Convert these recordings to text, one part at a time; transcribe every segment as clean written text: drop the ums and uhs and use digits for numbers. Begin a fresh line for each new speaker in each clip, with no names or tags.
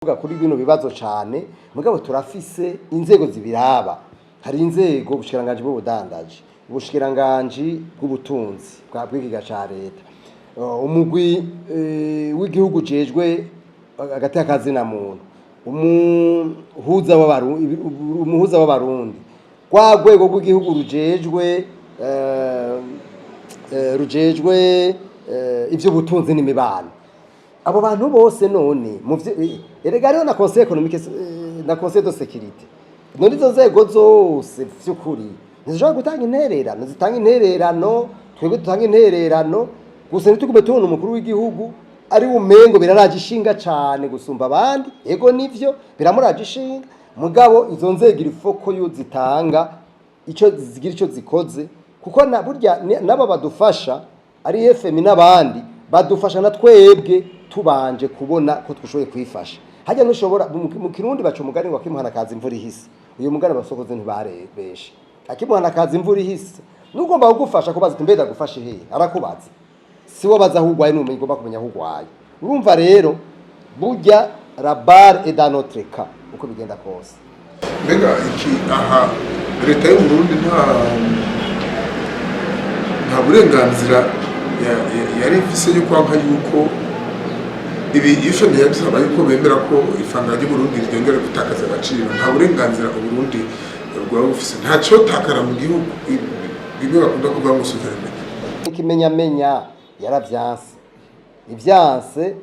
Kuri bino bibazo cane, mugabo turafise inzego zibiraba. Hari inzego, ubushikiranganji bw'ubudandaji, ubushikiranganji bw'ubutunzi bw'ikiga ca leta, umugwi w'igihugu ujejwe agateka kazina muntu, umuhuza w'Abarundi, rwa rwego rw'igihugu rujejwe ivy'ubutunzi n'imibano. Abo bantu bose none erega hariho na conseil économique, na conseil de sécurité. None izo nzego zose vy'ukuri ntizishobora gutanga intererano? Zitanga intererano, twebwe dutanga intererano gusa, ntitugume tubona umukuru w'igihugu ari umengo biraraje ishinga cane gusumba abandi. Ego, nivyo, biramuraje ishinga, mugabo izo nzego il faut ko yo zitanga ico zigira, ico zikoze, kuko na burya nabo badufasha, ari FMI n'abandi badufasha, na twebwe tubanje kubona ko twashoboye kwifasha. Hajya ntushobora, mu Kirundi baca umugani ngo "Akimuhana kaza imvura ihise". Uyu mugani abasokoze ntibarebeshe. Akimuhana kaza imvura ihise, nugomba kugufasha kubaza uti: "Mbega gufasha hehe?" Arakubaza, si wo baza aho urwaye, n'ubumenyi ugomba kumenya aho urwaye. Urumva rero, burya la balle est dans notre camp, uko bigenda kose.
Mbega iki aha leta y'u Burundi nta burenganzira yari ifise yo kwanka yuko ibi FMI yabisaba, yuko bemera ko ifaranga ry'u Burundi ryongera gutakaza agaciro? Nta burenganzira Uburundi bwaba bufise? Nta cotakara mu gihugu, bimwe bakunda kuvuga ngo souveraineté?
Ikimenyamenya yaravyanse ivyanse.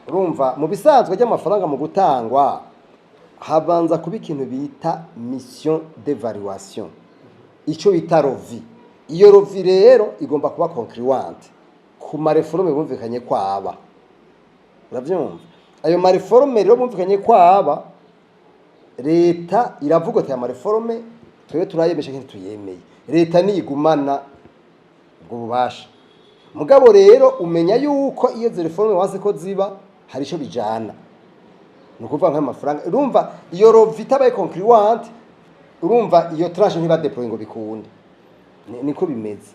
Urumva, mu bisanzwe ry'amafaranga mu gutangwa habanza kuba ikintu bita mission d'évaluation, ico bita ROVI. Iyo ROVI rero igomba kuba concluante ku ma réformes bumvikanye kwaba. Uravyumva, ayo ma réformes rero bumvikanye kwaba, leta iravuga ati: "Aya ma réformes twebwe turayemesha ntituyemeye." Leta niyigumana ubwo bubasha. Mugabo rero umenya yuko iyo izo réformes wanse ko ziba, hari ico bijana, ni ukuvuga nk'amafaranga. Urumva, iyo ROVI itabaye concluante, urumva iyo tranche ntiba déployé ngo bikunde. Niko bimeze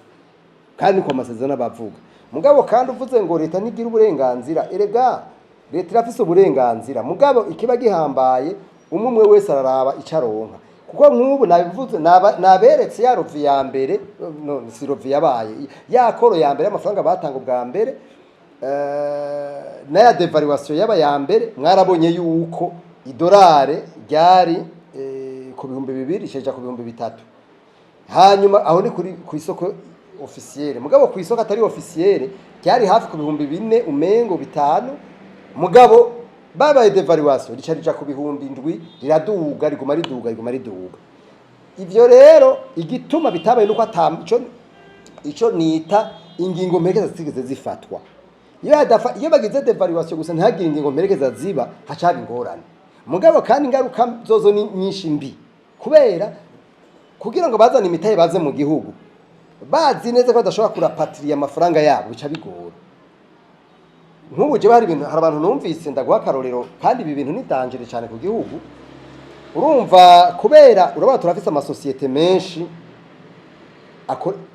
kandi niko amasezerano abavuga. Mugabo kandi uvuze ngo leta ntigira uburenganzira, erega leta irafise uburenganzira. Mugabo ikiba gihambaye, umwe umwe wese araraba ico aronka, kuko nk'ubu nabivuze, naberetse ya ROVI ya mbere, no si ROVI yabaye, ya accord ya mbere y'amafaranga batanga ubwa mbere, n'aya dévaluation yaba ya mbere. Mwarabonye yuko idolare ryari ku 2000, isheja ku 3000. Hanyuma aho ni kuri ku isoko officielle, mugabo ku isoko atari officielle ryari hafi ku 4000, umengo 5. Mugabo babaye dévaluation, rica rija ku 7000, riraduga, riguma riduga, riguma riduga. Ivyo rero igituma bitabaye nuko ata ico nita ingingo mperekeza zitigeze zifatwa. Iyo yadafa, iyo bagize dévaluation gusa ntihagire ingingo mperekeza ziba, hacaba ingorane. Mugabo kandi ingaruka zozo ni nyinshi mbi, kubera kugira ngo bazane imitahe baze mu gihugu bazi neza ko badashobora ku rapatrier amafaranga yabo, bica bigora. Nk'ubu jewe hari ibintu, hari abantu numvise, ndaguha akarorero, kandi ibi bintu ni danger cyane ku gihugu. Urumva, kubera urabona turafise amasosiyete menshi,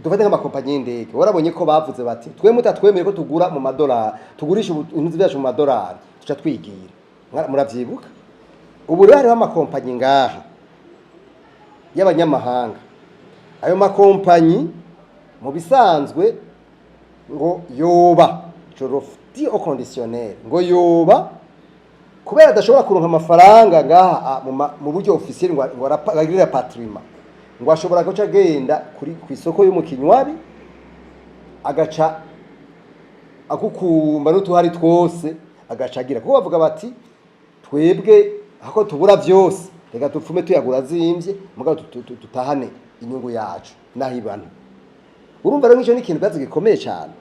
dufate nk'amakompanyi y'indege. Warabonye ko bavuze bati: "Twe mutatwemeye ko tugura mu madolari, tugurisha ibintu byacu mu madolari, tuca twigira." Muravyibuka. Ubu rero hariho amakompanyi ngaha y'abanyamahanga. Ayo makompanyi mu bisanzwe ngo yoba, je le dis au conditionnel, ngo yoba kubera adashobora kuronka amafaranga ngaha mu buryo officiel ngo agire rapatriement, ngo ashobora guca agenda kuri ku isoko yo mu Kinywabi, agaca akukumba n'utuhari twose, agaca agira, kuko bavuga bati: "Twebwe hako tubura vyose, reka dupfume tuyagura azimvye, mugabo tutahane inyungu yacu naho ibana." Urumva rero nk'ico ni ikintu kibazo gikomeye cyane.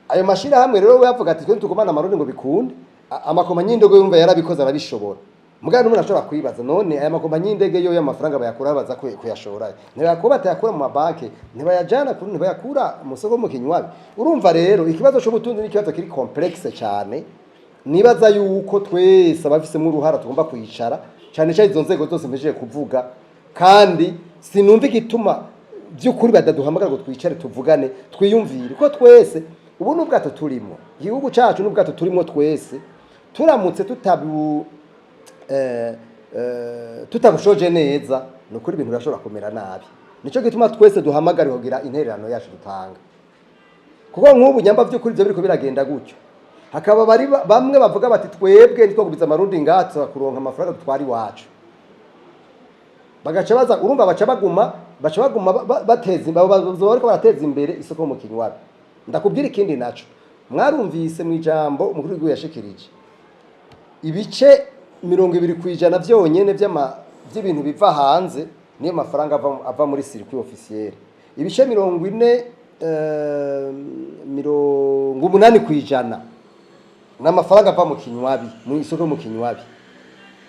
Ayo mashirahamwe rero we yavuga ati: "Twe tugumana Amarundi ngo bikunde." Amakompanyi y'indege yumva yarabikoze, arabishobora. Mugabo n'umuntu ashobora kwibaza: none aya makompanyi y'indege yo y'amafaranga bayakura, baza kuyashora, ntibayakura, batayakura mu mabanki, ntibayajana kuri, ntibayakura mu soko mu Kinywabi? Urumva rero, ikibazo c'ubutunzi ni ikibazo kiri complexe cyane. Nibaza yuko twese abafisemo uruhara tugomba kwicara, cyane cyane izo nzego zose mpejeje kuvuga. Kandi sinumva igituma by'ukuri badaduhamagara ngo twicare, tuvugane, twiyumvire, ko twese ubu n'ubwato turimo, igihugu cyacu n'ubwato turimo twese. Turamutse tutabushoje neza, ni ukuri ibintu birashobora kumera nabi. Nico gituma twese duhamagariwe kugira intererano yacu dutanga, kuko nk'ubu nyamba by'ukuri ibyo biriko biragenda gutyo, hakaba bari bamwe bavuga bati: "Twebwe ntitwagubiza amarundi ngatsa kuronka amafaranga dutwara iwacu." Bagaca baza, urumva baca baguma bateza bazoba bariko barateza imbere isoko mu kinywabi. Ndakubwira ikindi naco, mwarumvise mu ijambo umukuru w'igihugu yashikirije, ibice 20% vyonyene vy'ibintu biva hanze niyo mafaranga ava muri circuit officiel. Ibice 40, 80% ni amafaranga ava mu kinywabi, mu isoko mu kinywabi.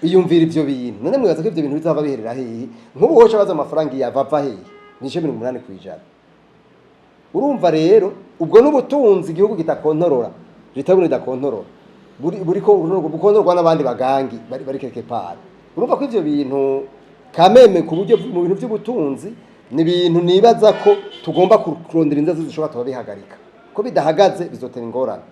Iyumvira ivyo bintu. None mwibaza ko ivyo bintu bizava biherera hehe? Nk'ubu woca baza amafaranga iyava ava hehe? Ni 80%. Urumva rero, ubwo n'ubutunzi igihugu kitakontorora, leta y'Uburundi idakontorora, buriko bukontororwa n'abandi bagangi bari quelque part. Urumva ko ivyo bintu kameme ku buryo mu bintu by'ubutunzi ni ibintu nibaza ko tugomba kurondera inzego zishobora tubabihagarika, ko bidahagaze bizotera ingorane.